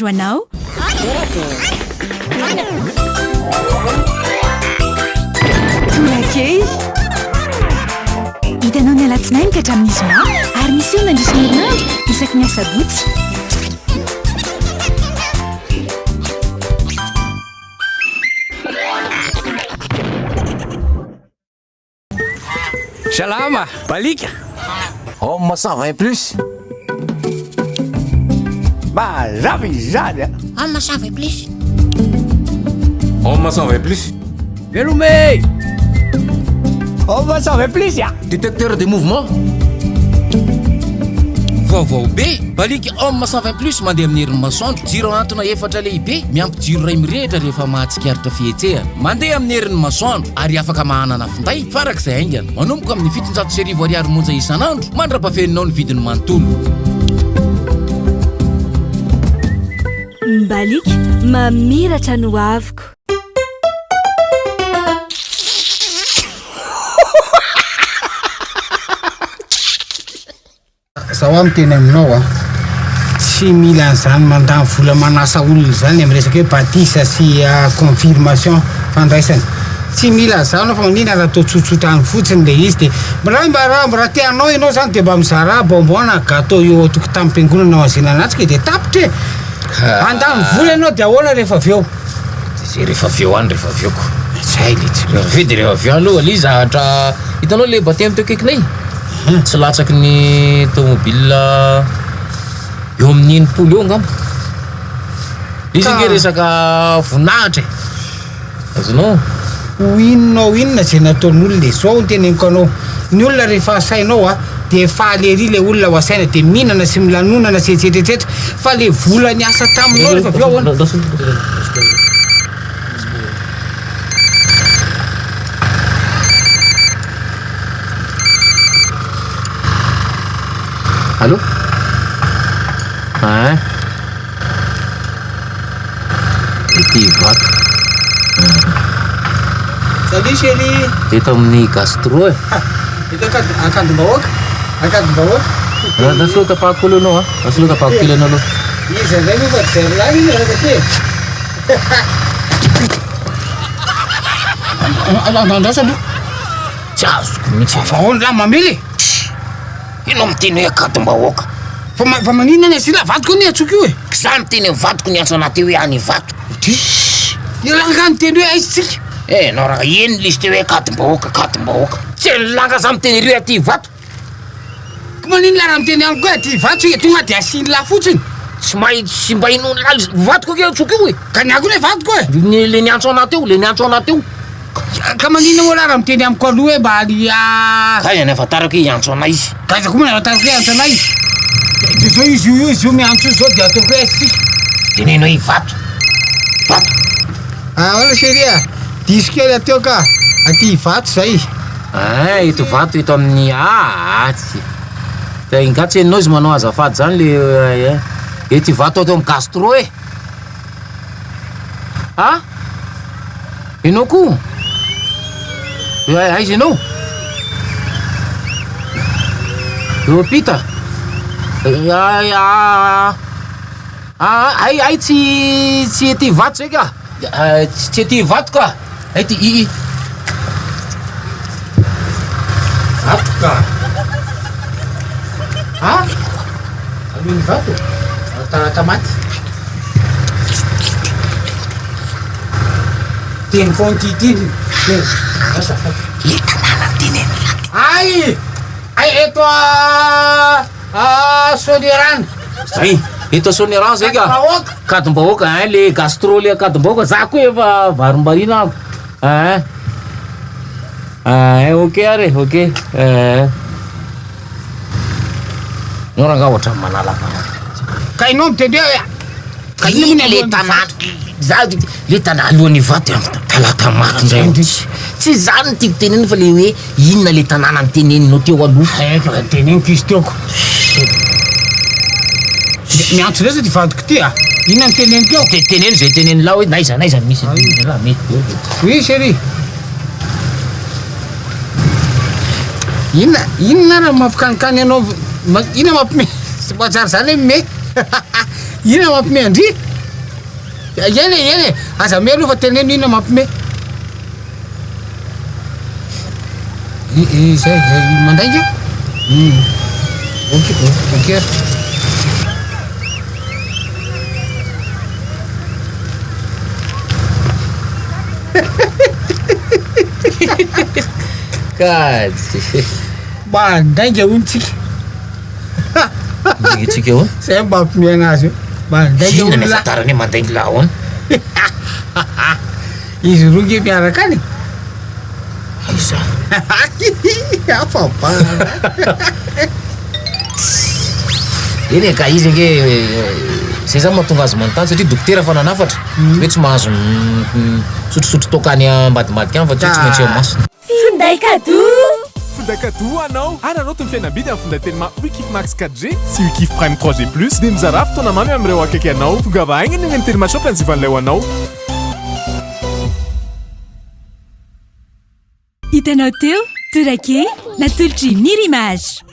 Ho anao. Tonakely. Hitanao ny alatsinainy ka hatramin'ny zoma ary miseho mandritra ny herinandro isaky ny asabotsy. Salama, Balika. Homme 120 plus. Mazava izany a. Homme 120 plus. Homme 120 plus. Veloma e! Homme 120 plus a. Détecteur de mouvement. Vaovao be! Baliaka Homme 120 plus mandeha amin'ny herin'ny masoandro. Jiro ahantona efatra lehibe miampy jiro iray mirehitra rehefa mahatsikaritra fihetsehana. Mandeha amin'ny herin'ny masoandro ary afaka mahanana finday farak'izay haingana. Manomboka amin'ny 1700 ariary monja isan'andro mandra-pafeninao ny vidiny manontolo. Mbaliaka, mamiratra ny hoaviko. Zao aho miteny aminao a, tsy mila an'izany mandany vola manasa olona izany amin'ny resaka hoe batisa sy confirmation fandraisana. Tsy mila an'izany aho fa maninona raha atao tsotsotra any fotsiny le izy de raha mba raha raha te hanao ianao zany de mba mizarà bonbon na gateau eo an-tokotanim-piangonana ao an'izay nanatrika de tapitra e! Handany vola ianao de ahoana rehefa avy eo? Zay rehefa avy eo any rehefa avy eo ko. Zay le tsy Rehefa avy eo de rehefa avy eo aloha le zavatra hitanao le batemy teo akaikinay? Tsy latsaky ny tomobile eo amin'ny 60 eo angamba. Izy ange resaka voninahitra e. Azonao? Ho inona ho inona izay nataon'olona e. Zao no teneniko anao, ny olona rehefa asainao a, dia faly ery le olona ho asaina, dia mihinana sy milanonana sy etsetra etsetra, fa le vola niasa taminao rehefa avy eo ahoana? Allô? Hein? Ety Ivato. Salut chérie. Eto amin'ny gastro e. Eto Ankady- Ankadimbahoaka. Ankadimbahoaka. Lasa aloha tapahako kely ianao a. Lasa aloha tapahako kely ianao aloha. Iza indray moa fa jery lahy iny miaraka aty e. Andraso aloha. Tsy azoko mihitsy. Fa ahoana lahy mamely e? Ianao miteny hoe Ankadimbahoaka. Fa ma- fa maninona ny asila vadiko anie antsoiko io e? Za miteny amin'ny vadiko niantso anah teo hoe any Ivato. Ty. Ialahy angaha niteny hoe aiza tsika? Eh, enao raha eny le izy teo hoe Ankadimbahoaka, Ankadimbahoaka. Tsy hain'ny nga za miteny ery hoe aty Ivato. Ko maninona lahy raha miteny amiko hoe aty Ivato tsika tonga de asian'lah fotsiny. Tsy mahay tsy mba inoan'lah izy. Vadiko ange antsoiko io e. Ka ny ahy koa ne vadiko e. Ny le niantso anah teo, le niantso anah teo. Ka maninona moa lahy raha miteny amiko aloha hoe mba ali a. Ka aiza ny ahafantarako hoe hiantso anay izy? Ka aiza koa moa ny ahafantarako hoe hiantso anay izy? Dia zao izy io izy io miantso io zao dia ataoko hoe aiza tsika? Teneno hoe Ivato. Ivato. Ahoana chérie a? Diso kely aho teo ka. Aty Ivato zay. Ah, eto Ivato eto amin'ny ah, tsy. Ka ingahy tsy henonao izy manao azafady zany le eh, eto Ivato ato amin'ny gastro e. Ah? Ianao koa? Eh, aiza ianao? Eo ampita? Eh, ah, ah, ay, ay, tsy, tsy ety Ivato zay ka. Eh, tsy, tsy ety Ivato ka. Ay, ty, i, i. Vato ka. Ah? Alohan'ny vato? Talata maty. Teny foana ity ity. Teny. Azafady. Le tanàna teneniny lahy. Ay! Ay eto a a Soanierana. Zay, eto Soanierana zay ka. Ankadimbahoaka. Ankadimbahoaka, hein, le gastro le Ankadimbahoaka, za koa efa varimbariana aho. Hein. Hein, ok ary e, ok. Hein. Ianao rangaha ohatran'ny manala baraka. Ka ianao miteny hoe ka inona moa ny Iny le alohan'ny tanàna, vato? za le tanàna alohan'ny Ivato dia talata maty indray aho. Tsy izany no tiako tenenina fa le hoe inona le tanàna noteneninao teo aloha. Haiko raha teneniko izy teo ko. Miantso indray zao ty vadiko ty a. Inona no teneniko eo? Te- Teneno izay tenenin'lah hoe n'aiza n'aiza misy an'lah mety be. Oui chérie. Inona inona raha mampikanikany anao ma- inona mampime tsy manjary zany hoe me. Inona mampime an-dry? Eny e, eny e, aza ame aloha fa teneno inona mampime. Izay, izay, mandainga? Hum. Ok, ok. Kajy. Mandainga hono tsika. Mandainga tsika ahoana? Zay mba mampime anazy io. Mandainga Inona ny hono lahy. ahafantarany hoe mandainga lahy ahoana? Izy roa nge miaraka any e. Aiza? Hafa bana. Eny e, ka izy ange zay zany mahatonga azy manontany satria dokotera efa nanafatra hoe tsy mahazo misotrosotro toaka any ambadimbadika any fa tsy hoe tsy maintsy eo imasony. Finday cadeau! Finday cadeau ho anao! Araraoty ny fihenam-bidy amin'ny finday Telma Wikif Max 4G sy Wikif Prime 3G Plus dia mizarà fotoana mamy amin'ireo akaiky anao. Tongava haingana eny amin'ny Telma Shop hanjifa an'ilay ho anao. Hitanao teo, Torakely, natolotr'i Mirimage.